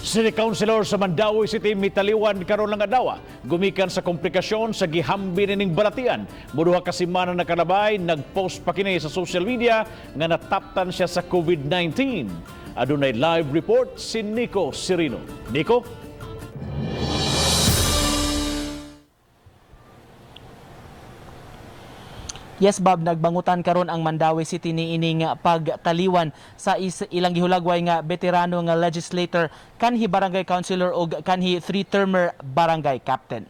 City Councilor sa Mandaue City mitaliwan karon lang adlaw gumikan sa komplikasyon sa gihambi nining balatian. Moduha ka semana nakalabay, nagpost pa kini sa social media nga nataptan siya sa COVID-19. Adunay live report si Nico Serino. Nico? Yes, Bob, nagbangutan karon ang Mandaue City ni ining pagtaliwan sa ilang gihulagway nga veterano nga legislator, kanhi barangay councilor ug kanhi three-termer barangay captain.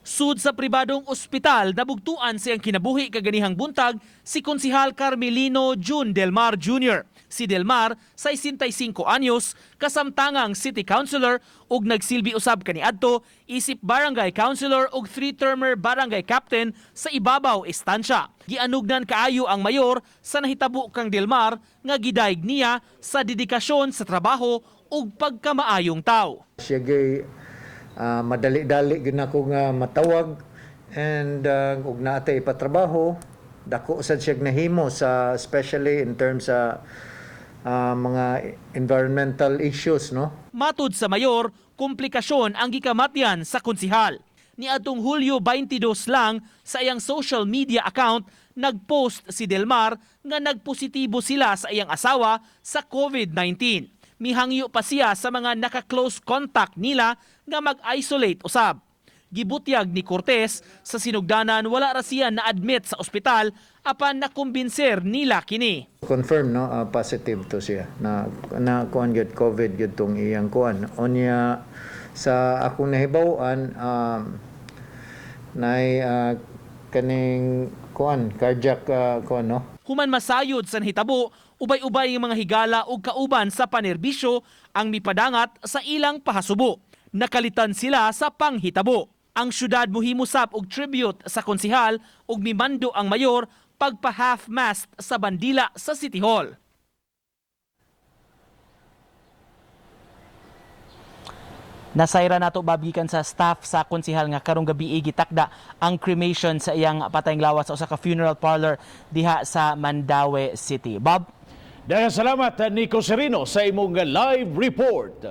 Sud sa pribadong ospital, nabugtuan siyang kinabuhi kaganihang buntag si Konsihal Carmelino June Del Mar Jr. Si Del Mar, 65 anyos, kasamtangang city councilor ug nagsilbi usab kaniadto isip barangay councilor ug three-termer barangay captain sa Ibabaw Estancia. Gianugnan kaayo ang mayor sa nahitabo kang Del Mar nga gidayeg niya sa dedikasyon sa trabaho ug pagkamaayong tao. Siya gay madali-dali gyud nako nga matawag and ug naa tay ipatrabaho, dako sad siya nahimo sa, especially in terms sa mga environmental issues, no. Matud sa mayor, komplikasyon ang gikamatyan sa konsihal. Niadtong Hulyo 22 lang, sa iyang social media account, nagpost si Delmar nga nagpositibo sila sa iyang asawa sa COVID-19. Mihangyo pa siya sa mga naka-close contact nila nga mag-isolate usab. Gibutyag ni Cortez sa sinugdanan wala ra siya na-admit sa ospital apan nakumbinser nila kini. Confirm, no, positive to siya na na kuan gyud, COVID gyud tong iyang kuan. Unya sa akong nahibaw-an, nay kaning kuan, cardiac kuan, no. Human masayod sa nahitabo, ubay-ubay ang mga higala ug kauban sa panerbisyo ang mipadangat sa ilang pahasubo. Nakalitan sila sa panghitabo. Ang syudad muhimusap og tribute sa konsihal ug mimando ang mayor pagpa half-mast sa bandila sa City Hall. Nasayra nato, Bob, gikan sa staff sa konsihal nga karong gabi gitakda ang cremation sa iyang patayng lawas sa usa ka funeral parlor diha sa Mandaue City. Bob? Daghang salamat, Nico Serino, sa imong live report.